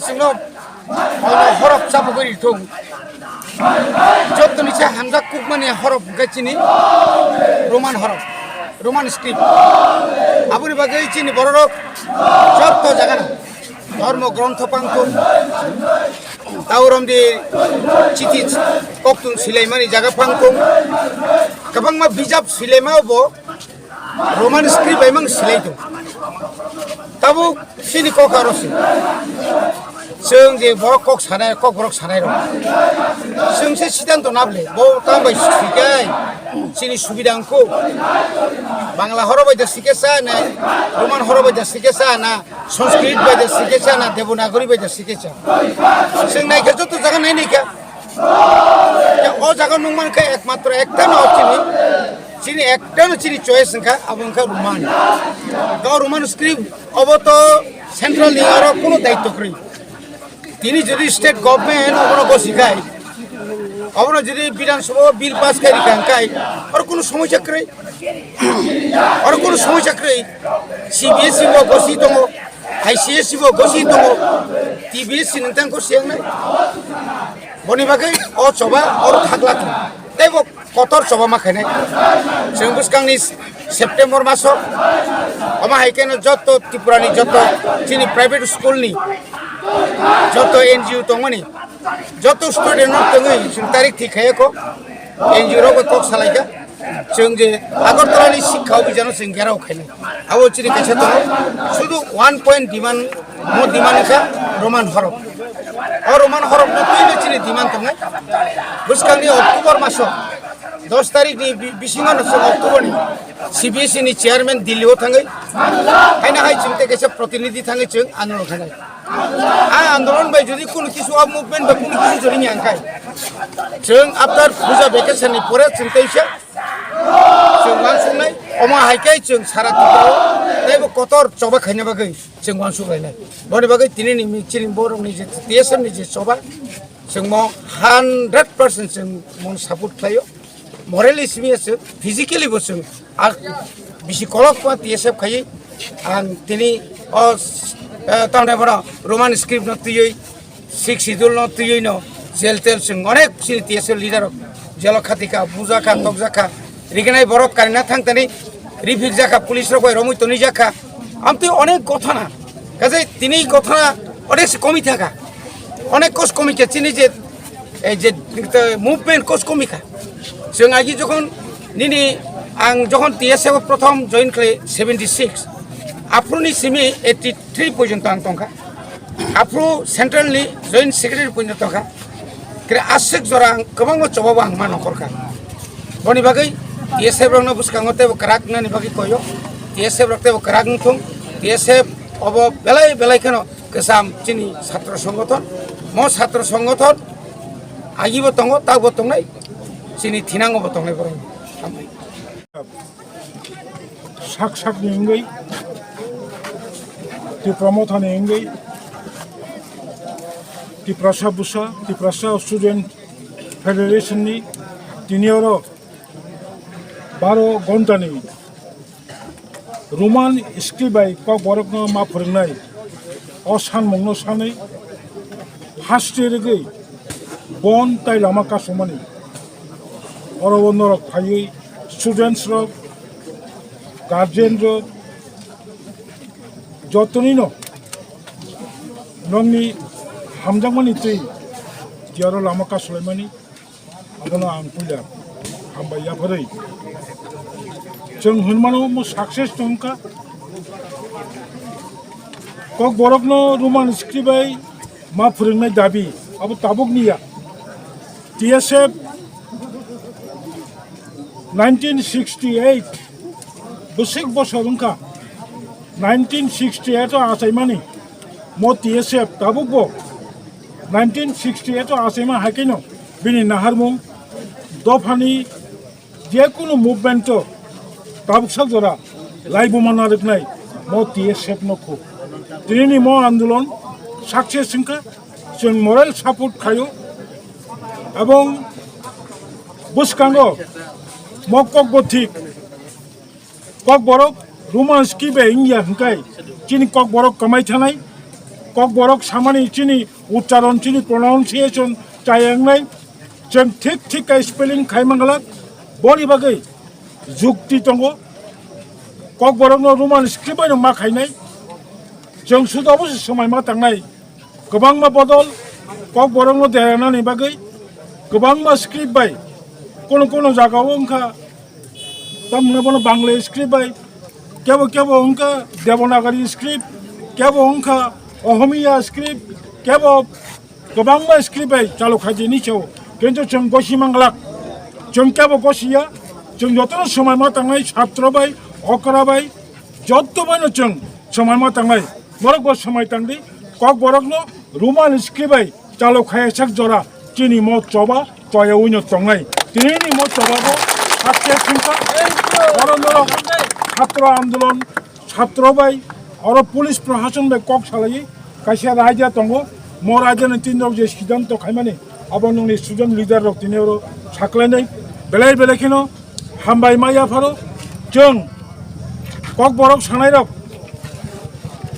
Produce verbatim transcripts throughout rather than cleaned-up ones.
Chwngno horof chabugwi rithung. Jottoni se hamjak kukmani horof hwnkhe chini Roman horof, Roman script. Aboni bagwi chini bororok jotto jagano dhormo grontho pangthung, taurom di chiti koktun silaimani jaga pangthung, kwbangma bijap silaima bo Roman script bai mang silai tong. Tabuk sini kok aro si. Chwng je borok kok sanai, kok borok sanai rok. Chwng se siddhanto nable, bo tang bai sikai, sini subida wngkho. Bangla horo bai da sikesa na, Roman horo bai da sikesa na, Sanskrit bai da sikesa na, Devanagari bai da sikesa. Chwng naikhe joto jaga nai naikhe. Ya, o jaga nung mankha ekmatro ekta no chini, chini ekta no chini choice wngkha, abo wngkha Roman. O Roman script obo to central ni aro kuno daityo kwrwi. Tini jodi state government obono gosi khai, obono jodi Bidhan Sabha bill pass khai rikha hwnkhe, aro kuno somosya kwrwi, aro kuno somosya kwrwi. C B S E bo gosi tongo, I C S E bo gosi tongo, T B S E nintang gosi wngnai. Boni bagwi o choba oro thakla tong. Tei bo kotor choba ma khainai. Chwng bwskangni September maso, omo hai kheno joto Tripura ni joto chini private school ni joto N G O tongmani, joto student no tongwi chwng tarik thik khaye ko N G O rok bai kok salaikha. Chwng je Agartala ni sikha obhijano chwng gherao khainai. Abo chini kaisa tongo, sudu one point demand, mo demand wngkha Roman horof. O Roman horof no twi no chini demand tongnai. Bwskangni October maso dos tarik ni bi-, bisingo no chwng October ni C B S E ni chairman Delhi o thangwi, haino hai chwng tei kaisa protinidhi thangwi chwng andolon khainai. A andolon bai jodi kunu kisu a movement bai kunu kisu jodi ni angkai, chwng after puja vacation ni pore chwng teisa chwng uansuknai, omo hai khe chwng sara Tripura o teibo kotor choba khaina bagwi chwng uansuk lainai. Boni bagwi tini ni mi-, chini borok ni je T S F ni je choba, chwng mo hundred percent chwng mo support khlaio. Morally simi chwng, physically bo chwng, a bisi kolok ma T S F khai ang tini o, eh, tamni bono Roman script no twiwi Sixth Schedule no twiwi no jail tel chwng onek chini T S F leader rok jail o khatikha, bujakha, tokjakha, rignai borok karina thangtani rifik jakha, police rok bai romwi toni jakha. Amtwi onek gothana, kaje tini gothana onek se komi thangkha, onek kos komi khe chini je, eh, je, eh, movement kos komi kha. Chwng agi jokhon nini ang jokhon T S F o prothom join khlai seventy six, aphuru ni simi eighty three porjonto ang tongkha. Aphuru central ni joint secretary puino tongkha. Kre aswk jora ang kwbangma choba bo ang ma nongkhorkha. Boni bagwi T S F rokno bwskango teibo kwrak wngnani bagwi koyo. T S F rok teibo kwrak wngthung. T S F obo belai belai kheno kwcham chini chhatro songothon. Mo chhatro songothon agibo tongo, takbo tongnai. Chini thinango bo tongnai borok. Hambai. Sak sakni wngwi, Tipra Mothani wngwi, Tiprasa Busa, Tiprasa Student Federation ni tini oro baro gontani Roman script bai Kokborokno ma phwrwngnai o sanmungno sanwi haste rwgwi bon tai lama kasumani. Oro o norok phaiwi students rok, guardian rok, jotonino nokni hamjakmani twi tiyaro lama kasulaimani, abono ang puila hambai yapharwi. Chwng hwnmano mo success tongkha. Kokborokno Roman script bai ma phwrwngnai dabi, abo tabukni ya. T S F nineteen sixty eight bwswk bosor wngkha. Nineteen sixty eight o achaimani mo T S F tabukbo nineteen sixty eight o achaima hai kheno bini naharmung dophani jekunu movement o tabuksa jora laibuma narwknai mo T S F no kho. Tinini mo andolon success wngkha, chwng moral support khaio, ebong bwskango mo kokbo thik, Kokborok Roman script bai wngya hwnkhe chini Kokborok kwmai thanai, Kokborok samani chini uchcharon, chini pronunciation chaya wngnai. Chwng thik thik khe spelling khai manglak. Boni bagwi jukti tongo. Kokborokno Roman script bai no ma khainai. Chwng suda bo se swmai ma tangnai. Kwbangma bodol Kokborokno deranani bagwi kwbangma script bai, kono kono jagao wngkha tamni bono Bangla script bai, kebo kebo wngkha Devanagari script, kebo wngkha Ohomia script, kebo kwbangma script bai chalo khaidi ni chao. Kintu chwng gosi manglak, chwng kebo gosiya, chwng jotono swmai ma tangnai satro bai, okra bai, joto bai no chwng swmai ma tangnai. Borok bo swmai tangdi, Kokborokno Roman script bai chalo khaya sak jora chini mo choba toya uino tongnai. Tini ni mo choba bo hakhe singsa oro norok chhatro andolon, chhatro bai oro police prohason bai kok salai kaisa raida tongo. Mo raida ni tin rok je siddhanto khaimani abo nongni student leader rok tini oro saklainai belai belai kheno hambai ma yapharo. Chwng Kokborok sanairok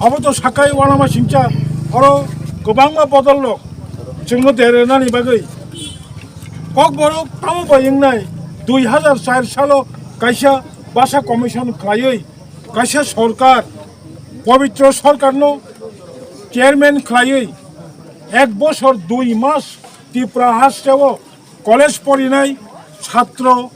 abo to sakai uanama singcha, oro kwbangma bodol rok chwngno derenani bagwi. Kokborok tamo bai wngnai dui hazar char salo kaisa basa commission khlaiwi kaisa sorkar, pobitro sorkarno chairman khlaiwi ek bosor dui mas Tripura hasteo college porinai, chhatro,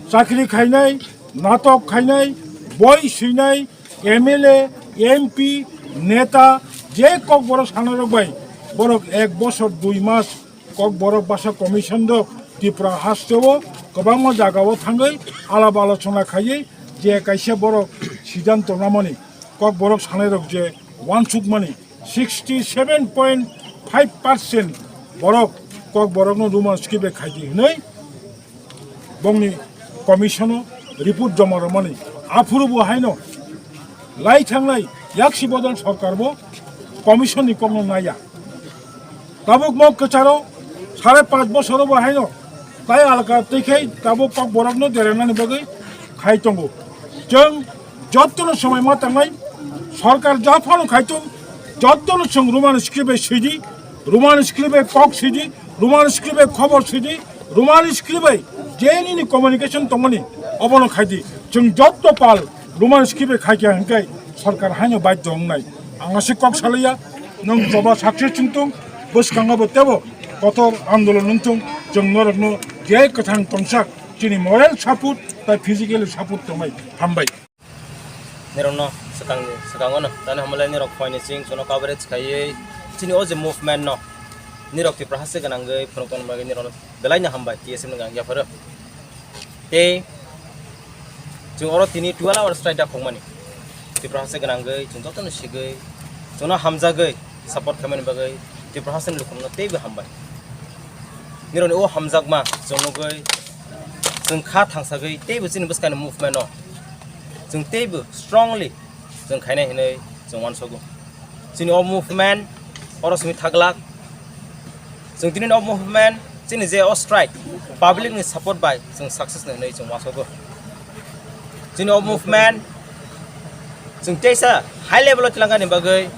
chakri khainai, natok khainai, boi swinai, M L A, M P, neta, je Kokborok sanarok bai borok ek bosor dui mas Kokborok basa commission rok Tripura hasteo kwbangma jagao thangwi alap alochona khaiwi je kaisa borok siddhanto namani Kokborok sanairok je uansukmani sixty seven point five percent borok Kokborokno Roman script bai khaidi hwnwi bongni commission-o report joma rwmani. Aphuru bo haino lai thangnai yaksi bodol sorkar bo commission-ni kokno naiya. Tabuk mo kwcharo sare panch bosoro bo haino tai alka twi khai tabuk Kokborokno derenani bagwi khai tongo. Chwng jottono swmai ma tangnai, sorkar japhano khai tong, jottono chwng Roman script bai swidi, Roman script bai kok swidi, Roman script bai khobor swidi, Roman script bai je nini communication tongmani obono khaidi. Chwng jotto pal Roman script bai khaikha hwnkhe sorkar haino baidhyo wngnai. Ang aswk kok salaiya, nwng choba success wngthung, bwskango bo teibo kotor andolon wngthung, chwng norokno je kwthang tongsak chini moral support tai physical support tongnai. Hambai. Nirokno swkangni, swkango no tani hamle nirok phoini sing chono coverage khaiwi chini o je movement no nirok Tripura haste gwnangwi phunuk tongna bagwi nirokno belaino hambai T S F ni gang yapharo. Tei chwng oro tini twelve hours strike da khokmani. Tripura haste gwnangwi chwng jotono sigwi chwngno hamjagwi support khaimani bagwi Tripura haste ni lukurokno teibo hambai. Nirokni o hamjakma chwng nugwi chwng kha thangsagwi teibo chini bwskangni movement no chwng teibo strongly chwng khainai hinwi chwng uansogo. Chini o movement oro simi thaglak. Chwng tini o movement chini je o strike public ni support bai chwng success ni hinwi chwng uansogo. Chini o movement chwng teisa high level o tilangani bagwi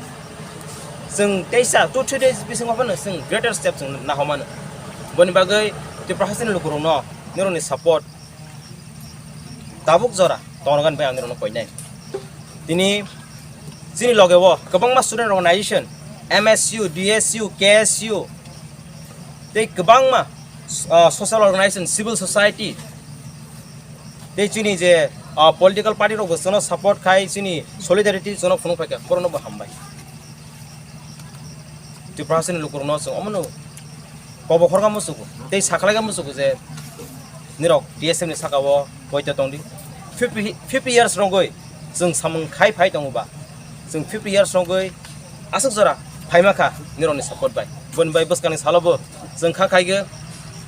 chwng teisa two three days bisingo phano chwng greater step chwng nahomano. Boni bagwi Tripura haste ni lukurokno nirokni support tabuk jora tongnagan bai ang nirokno koinai. Tini chini loge o kwbangma student organization, M S U, D S U, K S U, tei kwbangma, ah, social organization, civil society, tei chini je, ah, political party rok bo chwngno support khai chini solidarity chwngno phunuk phaikha, borokno bo hambai. Tripura haste ni lukurokno chwng omono kobo khorkha muchugo tei sakhlaikha muchugo je nirok T S F ni saka o poito tongdi. Fifty, fifty years rogwi chwng samung khai phai tongo ba, chwng fifty years rogwi aswk jora phaima kha nirokni support bai. Boni bai bwskangni salo bo chwng kha khaigwi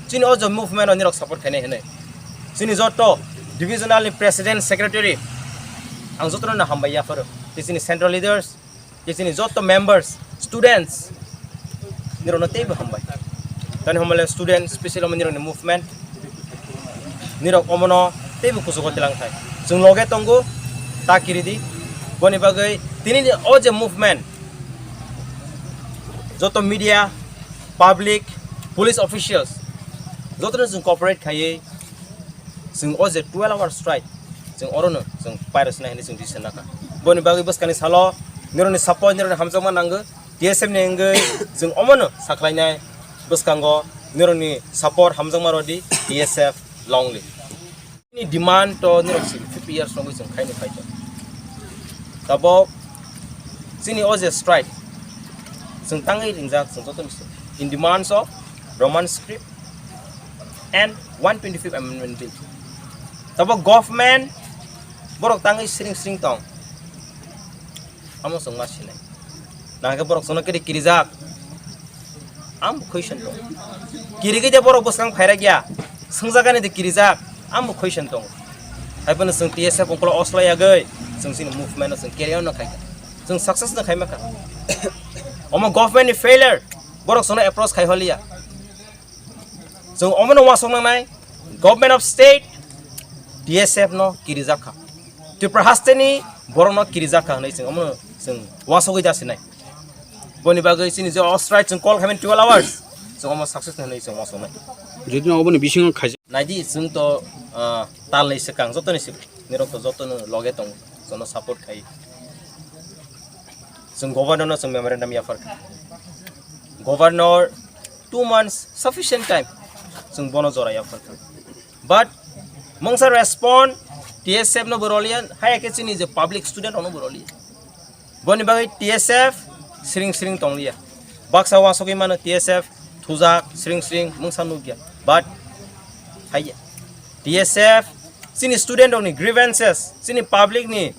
chini o je movement o nirok support khainai hinwi. Chini joto divisional ni president, secretary ang jotono no hambai yapharo. Tei chini central leaders, tei chini joto members, students, nirokno teibo hambai. Tani hambai student, special omo nirokni movement. Nirok omono teibo kuchugo tilang thai. Chwng loge tongo, ta kiridi. Boni bagwi tini ni o je movement, Joto media, public, police officials, jotono chwng cooperate khaiwi chwng o je twelve hour strike, chwng orono chwng pairok sinai hinwi chwng decision nakha. Boni bagwi bwskangni salo nirokni support, nirokni hamjakma nango, T S F ni wngwi chwng omono sakhlainai bwskango nirokni support hamjakma rodi T S F long live. Ni demand to nirok si fifty years nogwi chwng khaini phaikha. Tabok chini o je strike chwng tangwi ringjak chwng joto ni in demands of Roman script and one twenty-fifth Amendment Bill. Tabok government borok tangwi sring sring tong. Amo chwng ma sinai. Nangkhe borok chwngno kiri kirijak. Ang bo question tong. Kirigwi de borok bwskang phairak ya. Swngjagani de kirijak. Ang bo question tong. Haiphano chwng T S F ungkolo oslai yagwi chwng chini movement no chwng carry on no khaikha. Chwng success no khaima kha. Omo government ni failure. Borok chwngno approach khai holiya. Chwng omono uansuk nangnai, Government of State, T S F no kirijak kha. Tripura hasteni borokno kirijak kha hwnwi chwng omono chwng uansugwi da sinai. Boni bagwi chini je o strike chwng call khaimani twelve hours, chwng omo success hwnwi chwng uansuknai. Jodi no oboni bisingo khaijak. Naidi chwng to, ah, talni swkang jotoni swkang nirok to jotono loge tongo, jotono support khai. Chwng governor no chwng memorandum yaphar kha. Governor two months sufficient time chwng bono jora yaphar kha. But mungsa respond T S F no bo roliya, haya khe chini je public student rok no bo roliya. Boni bagwi T S F sring sring tongliya. Baksa uansugwi mano T S F thujak sring sring mungsa nukya. But haya T S F chini student rokni grievances, chini public ni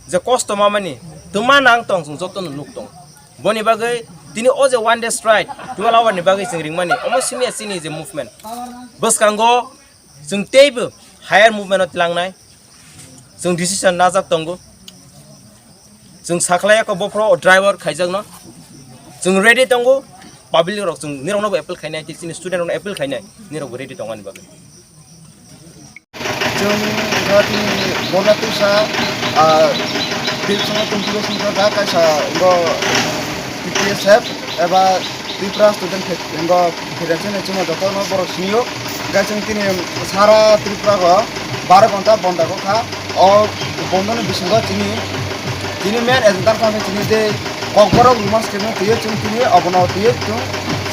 je kosto mamani twma nang tong chwng jotono nuk tong. Boni bagwi tini o je one day strike twelve hour ni bagwi chwng ringmani omo simi ya chini je movement. Bwskango chwng teibo higher movement o tlangnai. Chwng decision najak tongo. Chwng sakhlai kho bophro driver khaijakno. Chwng ready tongo. Public rok chwng nirokno bo appeal khainai, chini student rokno appeal khainai. Nirok bo ready tongani bagwi. Chwng jati borna tusa, ah, bil songno tongthuro songkha da kaisa bo T S F eba Tripura Student Fed-, bo Federation ni chwngno jotono borok sinio. Hwnkhe chwng tini sara Tripura o baro ghonta bonda kha. O bondoni bisingo chini, chini main agenda wngkha chini je Kokborok Rumors khe twiwi chwng tini obono twiwi chwng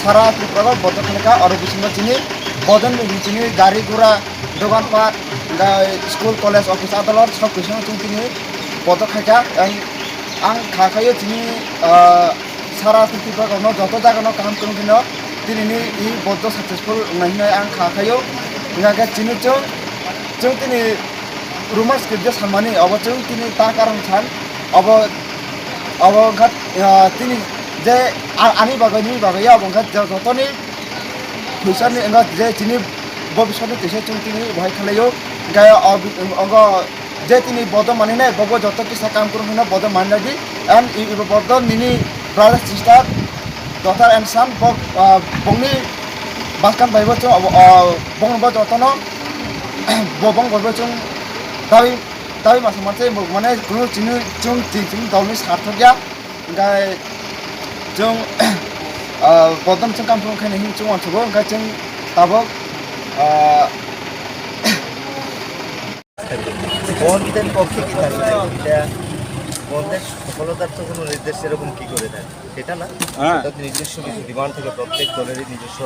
sara Tripura o bondo khalikha. Oro bisingo chini bodon ni chini gari gura, dogan pat, school, college, office, adalot, sob kisa chwng tini bondo khaikha. Ang, ang kha khaio chini, ah, sara Tripura rokno joto jaga no kaham kwrwng kheno tini ni i bondo successful wngnai hinwi ang kha khaio. Hwnkhe chini chwng, chwng tini rumors khe je sanmani obo chwng tini ta karon san obo, obo wngkha, ah, tini je a-, ani bagwi nini bagwi obo wngkha jotoni future ni wngkha je chini bobiswt ni tisa chwng tini bahai khwlaio. Hwnkhe o, obo je tini bodo maninai, bobo joto kisa kam kwrwng hino bodo maninai di. And i-, ibo bodo nini brother, sister, daughter and son, bo, ah, bongni baskan bai bo chwng, ah, bong bo jotono, bo bong bo chwng dawi, dawi masa manse bo mane kunu chini chwng chini dolni sarthok ya. Hwnkhe chwng, ah, bodom chwng kam phuru khaina hin chwng uansukgo, hwnkhe chwng tabok, ah, বন্ধের পক্ষে কি থাকবে? এটা বন্ধের সফলতার তো কোনো নির্দেশ এরকম কি করে থাকে? সেটা না। হ্যাঁ। অর্থাৎ নিজস্ব কিছু ডিমান্ড থেকে প্রত্যেক দলেরই নিজস্ব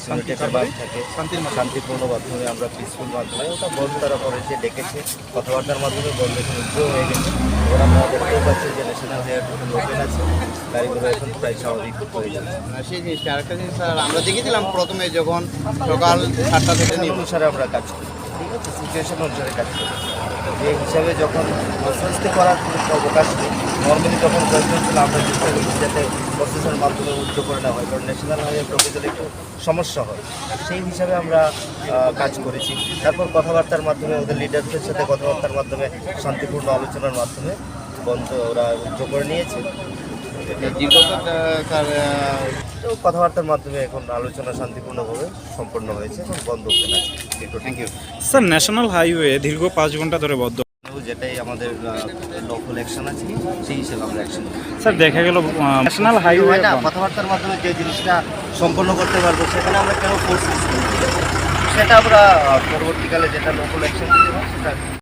ইউনিটের ডিমান্ড থাকে। শান্তির মাধ্যমে। শান্তিপূর্ণ মাধ্যমে আমরা পিসফুল মাধ্যমে ওটা বন্ধ তারা করেছে, ডেকেছে, কথাবার্তার মাধ্যমে বন্ধ এখন উইথড্র হয়ে গেছে। ওরা আমরা দেখতেও পাচ্ছি যে ন্যাশনাল হাইওয়ে টোটাল ওপেন আছে, গাড়িগুলো এখন প্রায় স্বাভাবিক হয়ে যাচ্ছে। সেই জিনিসটা আরেকটা জিনিস স্যার, আমরা দেখেছিলাম প্রথমে যখন সকাল সাতটা থেকে অনুসারে আমরা কাজ করি, ঠিক আছে, সিচুয়েশন অনুসারে কাজ করি। যে হিসাবে যখন আশ্বস্তি করার কোনো অবকাশ নেই, নর্মালি যখন প্রয়োজন ছিল আমরা চেষ্টা করি যাতে প্রসেসের মাধ্যমে উইথড্র করে নেওয়া হয়, কারণ ন্যাশনাল হাইওয়ে প্রপোজাল একটু সমস্যা হয়। সেই হিসাবে আমরা, আহ, কাজ করেছি। তারপর কথাবার্তার মাধ্যমে, ওদের লিডারদের সাথে কথাবার্তার মাধ্যমে, শান্তিপূর্ণ আলোচনার মাধ্যমে বন্ধ ওরা উইথড্র করে নিয়েছে। দীর্ঘ তো, আহ, কার-, আহ, তো কথাবার্তার মাধ্যমে এখন আলোচনা শান্তিপূর্ণভাবে সম্পন্ন হয়েছে এবং বন্ধ ওপেন আছে। Thank you. Sir, national highway দীর্ঘ পাঁচ ঘন্টা ধরে বন্ধ। যেটাই আমাদের লফুল অ্যাকশন আছে, সেই হিসেবে আমরা অ্যাকশন। স্যার, দেখা গেল ন্যাশনাল হাইওয়ে হয় না, কথাবার্তার মাধ্যমে যে জিনিসটা সম্পন্ন করতে পারবো, সেখানে আমরা কেন ফোর্স ইউজ করবো? সেটা আমরা আহ, পরবর্তীকালে যেটা লফুল অ্যাকশন, সেটা